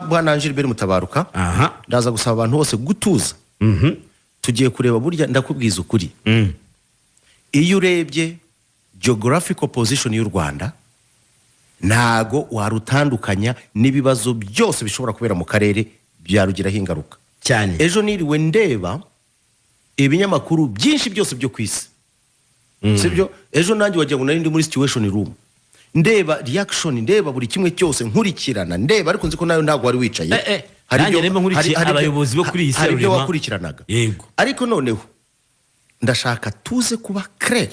Bwana Gilbert Mutabaruka, ndaza gusaba abantu bose gutuza. Tugiye kureba. Burya ndakubwiza ukuri, iyo urebye geographical position y'u Rwanda, ntago warutandukanya n'ibibazo byose bishobora kubera mu karere, byarugiraho ingaruka. Ejo niriwe ndeba ibinyamakuru byinshi byose byo ku isi, sibyo? Ejo nanjye wagira ngo nari ndi muri situation room, ndeba reaction, ndeba buri kimwe cyose, nkurikirana, ndeba. Ariko nzi ko nawe ntabwo wari wicaye. Hari nanjye narimo nkurikiye abayobozi bo kuri iyi si hari ibyo ya Rurema. wakurikiranaga. Yego. Ariko noneho ndashaka tuze kuba clair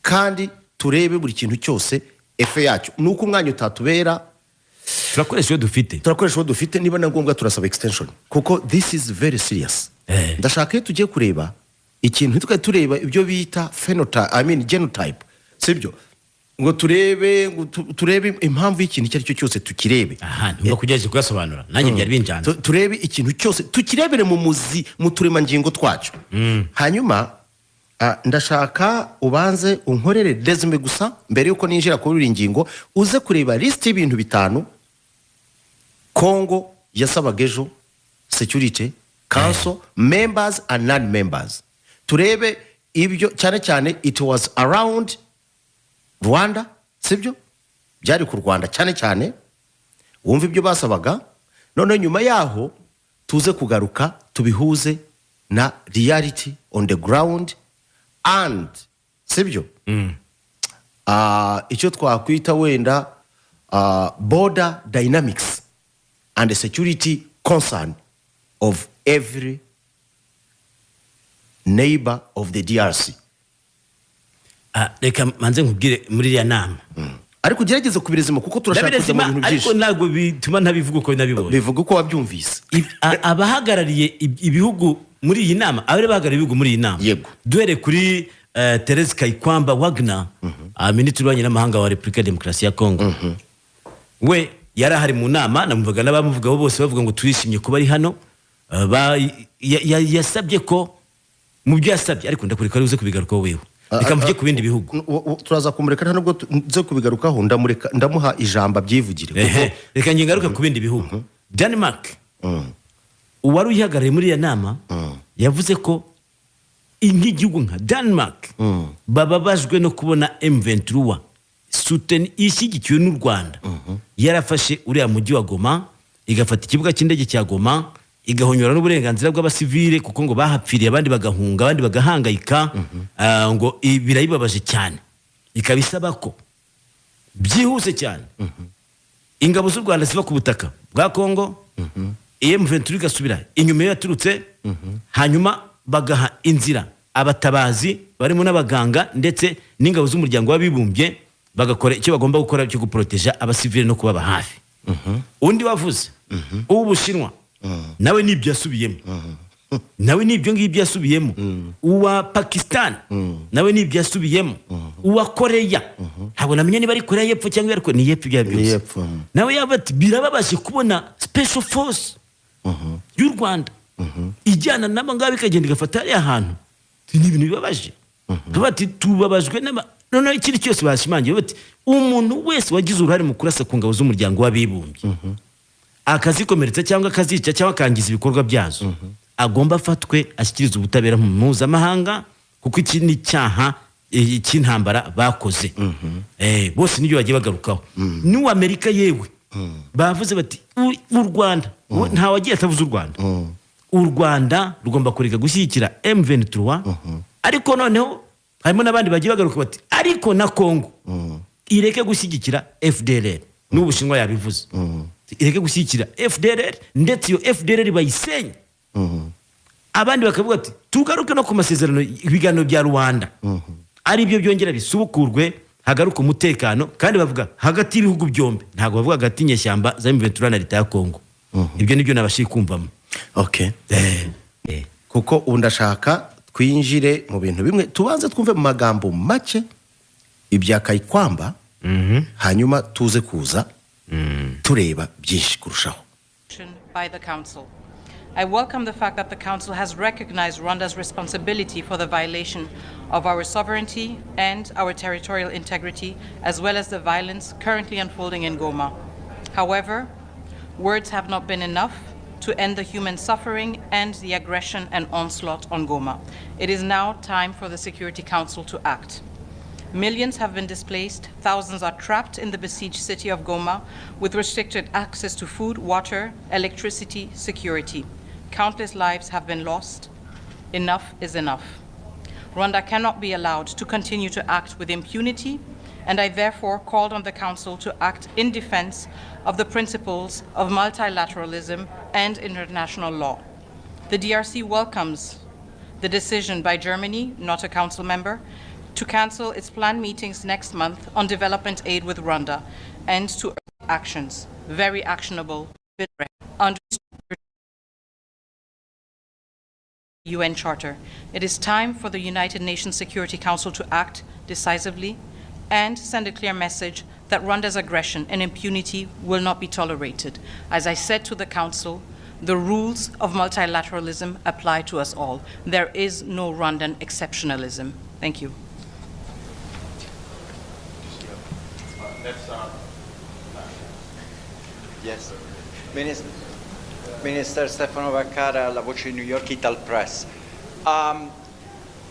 kandi turebe buri kintu cyose, effet yacyo. Ni uko umwanya utatubera. Turakoresha iyo dufite. Turakoresha uwo dufite. Niba na ngombwa turasaba extension, kuko this is very serious. Ndashaka iyo tugiye kureba ikintu, tukajya tureba ibyo bita phenotype, I mean genotype, sibyo? Ngo turebe, ngo turebe impamvu y'ikintu icyo ari cyo cyose, tukirebe. Aha ntumva kugerageza kuyasobanura, nanjye byari binjanze. Turebe ikintu cyose, tukirebere mu muzi, mu turemangingo twacyo. Hanyuma ndashaka ubanze unkorere résumé gusa mbere yuko ninjira kuri iri ngingo. Uze kureba lisiti y'ibintu bitanu Kongo yasabaga ejo Security Council members and non members. Turebe ibyo cyane cyane. It was around Rwanda, sibyo? Byari ku Rwanda cyane cyane. Wumva ibyo basabaga, noneho nyuma yaho tuze kugaruka tubihuze na reality on the ground and, sibyo, icyo twakwita wenda border dynamics and security concern of every neighbor of the DRC. Reka manze nkubwire muri iriya nama. Ariko ugerageze kubirezima, kuko turashaka kujya mu Ndabirezima, bintu ariko byinshi. Ntabwo bituma ntabivuga uko nabibonye. Bivuga uko wabyumvise. Abahagarariye ibihugu muri iyi nama, abari bahagarariye ibihugu muri iyi nama, duhereye kuri Therese Kayikwamba Wagner, minisitiri w'ububanyi n'amahanga wa Repubulika ya Demokarasi ya Kongo, we yari ahari mu nama. Namumvaga n'abamuvugaho bose bavuga ngo turishimye kuba ari hano. Yasabye ko, mu byo yasabye, ariko ndakureka ari uze kubigarukaho wewe, reka mvuge ku bindi bihugu. Turaza kumureka, nta nubwo nze kubigarukaho, ndamureka, ndamuha ijambo abyivugire kuko Ehe, reka nge ngaruke ku bindi bihugu. Denmark, uwari uyihagarariye muri iyo nama, yavuze ko nk'igihugu nka Denmark bababajwe no kubona M23 soutenu, ishyigikiwe n'u Rwanda, yarafashe uriya mujyi wa Goma, igafata ikibuga cy'indege cya Goma, igahonyora n'uburenganzira bw'abasivile, kuko ngo bahapfiriye, abandi bagahunga, abandi bagahangayika. Ngo birayibabaje cyane, ikaba isaba ko byihuse cyane ingabo z'u Rwanda ziva ku butaka bwa Kongo, M23 igasubira inyuma iyo yaturutse, hanyuma bagaha inzira abatabazi barimo n'abaganga ndetse n'ingabo z'Umuryango w'Abibumbye, bagakora icyo bagomba gukora cyo guporoteja abasivile no kubaba hafi. Undi wavuze, uw'Ubushinwa, nawe nibyo yasubiyemo, nawe nibyo ngibyo yasubiyemo. Uwa Pakistan nawe nibyo yasubiyemo. Uwa Koreya, ntabwo namenya niba ari Koreya y'Epfo cyangwa ari ni y'Epfo, ibyo ari byo Ni byose, y'Epfo. nawe yaba ati birababaje kubona special force y'u Rwanda ijyana n'aba ngaba, ikagenda igafata hariya hantu. Ni ibintu bibabaje. Tuba ati tubabajwe n'aba. Noneho ikindi cyose bashimangiye, bati umuntu wese wagize uruhare mu kurasa ku ngabo z'Umuryango w'Abibumbye, akazikomeretsa cyangwa akazica cyangwa akangiza ibikorwa byazo, agomba afatwe, ashyikirizwe ubutabera mpuzamahanga, kuko iki ni icyaha cy'intambara bakoze. Bose nibyo bagiye bagarukaho. N'uw'Amerika yewe bavuze bati u Rwanda, nta wagiye atavuze u Rwanda. U Rwanda rugomba kureka gushyigikira M23. Ariko noneho harimo n'abandi bagiye bagaruka bati ariko na Congo ireke gushyigikira FDLR. N'Ubushinwa yabivuze, ireke gushyigikira FDLR, ndetse iyo FDLR bayisenye. Abandi bakavuga ati tugaruke no ku masezerano, ibiganiro bya Rwanda, ari byo byongera bisubukurwe, hagaruke umutekano. Kandi bavuga hagati y'ibihugu byombi, ntabwo bavuga hagati y'inyeshyamba za M23 na leta ya Congo. Ibyo nibyo nabashije kumvamo. Kuko ubu ndashaka twinjire mu bintu bimwe. Tubanze twumve mu magambo make ibya Kayikwamba, hanyuma tuze kuza tureba byinshi kurushaho. by the Council. I welcome the fact that the Council has recognized Rwanda's responsibility for the violation of our sovereignty and our territorial integrity, as well as the violence currently unfolding in Goma. However, Words have not been enough to end the human suffering and the aggression and onslaught on Goma. It is now time for the Security Council to act. Millions have been displaced, thousands are trapped in the besieged city of Goma with restricted access to food, water, electricity, security. Countless lives have been lost. Enough is enough. Rwanda cannot be allowed to continue to act with impunity, and I therefore called on the Council to act in defense of the principles of multilateralism and international law. The DRC welcomes the decision by Germany, not a Council member, to cancel its planned meetings next month on development aid with Rwanda and to actions, very actionable, under UN Charter. It is time for the United Nations Security Council to act decisively and send a clear message that Rwanda's aggression and impunity will not be tolerated. As I said to the Council, the rules of multilateralism apply to us all. There is no Rwandan exceptionalism. Thank you. Yes. Minister Stefano Vaccara, La Voce di New York, Ital Press.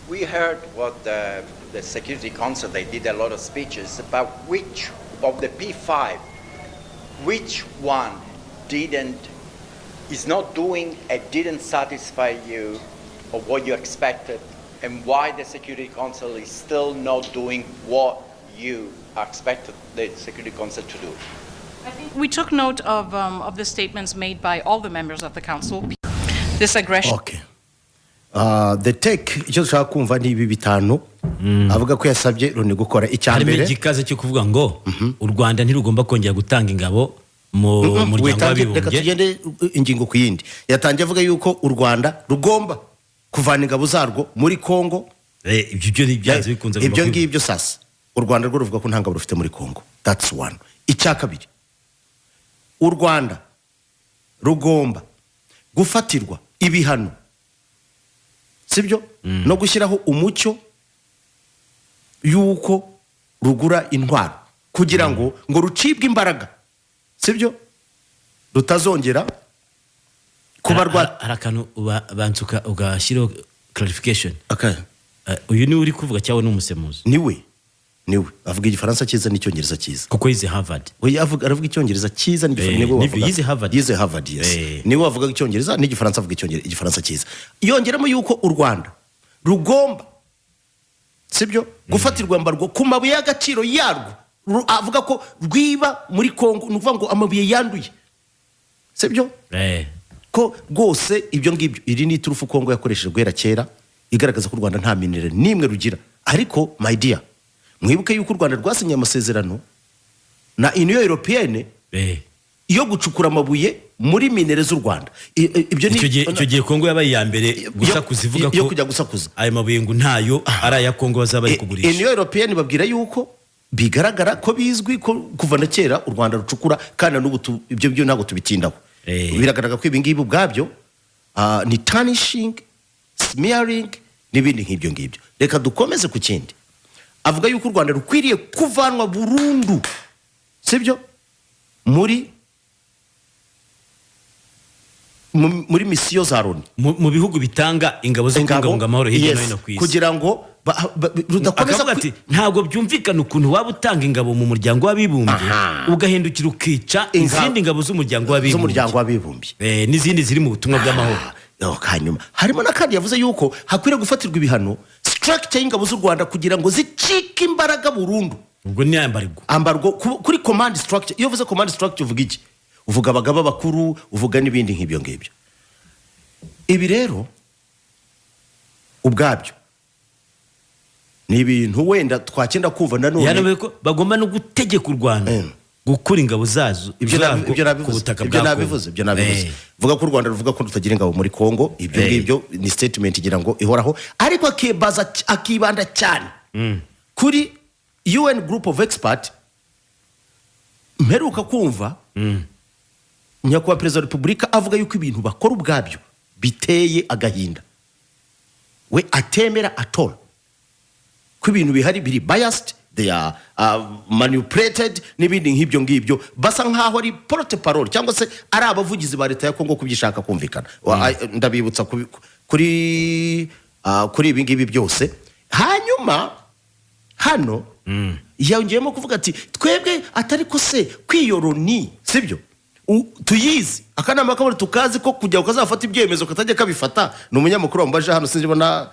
We heard what the Security Council, they did a lot of speeches about which of the P5, which one didn't, is not doing and didn't satisfy you of what you expected, and why the Security Council is still not doing what you expected the Security Council to do. I think we took note of the statements made by all the members of the Council. This aggression. Okay. The take, icyo dushaka kumva ni ibi bitanu avuga ko yasabye Loni gukora. Icya Harimo mbere, igikaze cyo kuvuga ngo u Rwanda ntirugomba kongera gutanga ingabo mu muryango Reka w'abibumbye. tugende ingingo ku yindi. Yatangiye avuga yuko u Rwanda rugomba kuvana ingabo zarwo muri Kongo. Ibyo byo ni byanze bikunze agomba Ibyo ngibyo sasa u Rwanda rwo ruvuga ko nta ngabo rufite muri Kongo. That's one. Icya kabiri, u Rwanda rugomba gufatirwa ibihano, sibyo, no gushyiraho umucyo y'uko rugura intwaro kugira ngo rucibwe imbaraga, sibyo, rutazongera kuba rwa Hari akantu banza ugashyiraho clarification. Okay. Uyu niwe uri kuvuga cyangwa ni umusemuzi? Niwe avuga Igifaransa cyiza n'Icyongereza cyiza. Kuko yize Harvard. Oya, aravuga Icyongereza cyiza n'Igifaransa. Eh, Niwe nibyo, wavuga. yize Harvard. Yize Harvard, yes. Niwe wavuga Icyongereza n'Igifaransa, avuga Icyongereza, Igifaransa cyiza. Yongeramo yuko u Rwanda rugomba, sibyo, gufatirwa embargo ku mabuye y'agaciro yarwo avuga ko rwiba muri Kongo, ni ukuvuga ngo amabuye yanduye, sibyo, ko rwose ibyo ngibyo, iri ni iturufu Kongo yakoresheje guhera kera igaragaza ko u Rwanda nta minerai n'imwe rugira. Ariko my dear, mwibuke yuko u Rwanda rwasinye amasezerano na Union Européenne yo gucukura amabuye muri minerai z'u Rwanda. Ibyo ni Icyo gihe Kongo yabaye iya mbere gusakuza ivuga yo ko kujya gusakuza. ayo mabuye ngo ntayo ari aya Kongo bazaba bari kugurisha. Union Européenne babwira yuko bigaragara ko bizwi ko kuva na kera u Rwanda rucukura, kandi na n'ubu ibyo byo ntabwo tubitindaho. Biragaragara ko ibi ngibi ubwabyo ni tarnishing, smearing n'ibindi nk'ibyo ngibyo. Reka dukomeze ku kindi. Avuga yuko u Rwanda rukwiriye kuvanwa burundu, sibyo, muri misiyo za Loni. Mu bihugu bitanga ingabo zo Ingabo, kubungabunga amahoro hirya no yes, hino ku isi. kugira ngo rudakomeza Akavuga ati ntabwo byumvikana ukuntu waba utanga ingabo mu Muryango w'Abibumbye, ugahindukira ukica izindi ngabo z'Umuryango w'Abibumbye. Z'Umuryango w'Abibumbye. N'izindi ziri mu butumwa bw'amahoro. Oh, hanyuma harimo n'akandi yavuze yuko hakwiriye gufatirwa ibihano structure y'ingabo z'u Rwanda kugira ngo zicike imbaraga burundu. Ubwo ni embargo. Embargo kuri command structure. Iyo uvuze command structure uvuga iki? Uvuga abagaba bakuru, uvuga n'ibindi nk'ibyo ngibyo. Ibi rero ubwabyo ni ibintu wenda twakenda kumva nanone. Yanavuze ko bagomba no gutegeka u Rwanda gukura ingabo zazo Ibyo zarwo ibyo ku nabivuze. butaka Ibyo bwa Kongo. nabivuze, ibyo nabivuze. Vuga ko u Rwanda ruvuga ko rutagira ingabo muri Kongo, ibyo ngibyo ni statement igira ngo ihoraho, ariko akibaza, akibanda cyane kuri UN Group of Expert. Mperuka kumva Nyakubahwa Perezida wa Repubulika avuga yuko ibintu bakora ubwabyo biteye agahinda, we atemera atora ko ibintu bihari biri biased, They are manipulated n'ibindi nk'ibyo ngibyo. Basa nk'aho ari porte parole cyangwa se ari abavugizi ba leta ya Kongo kubyishaka kumvikana. Ndabibutsa kuri ibi ngibi byose. Hanyuma hano yongeyemo kuvuga ati twebwe atari ko se kwiyo Loni, sibyo? Tuyizi akanama kamwe, tukazi ko kugira ngo kazafata ibyemezo katajya kabifata. Ni umunyamakuru wambaje hano, sinzi na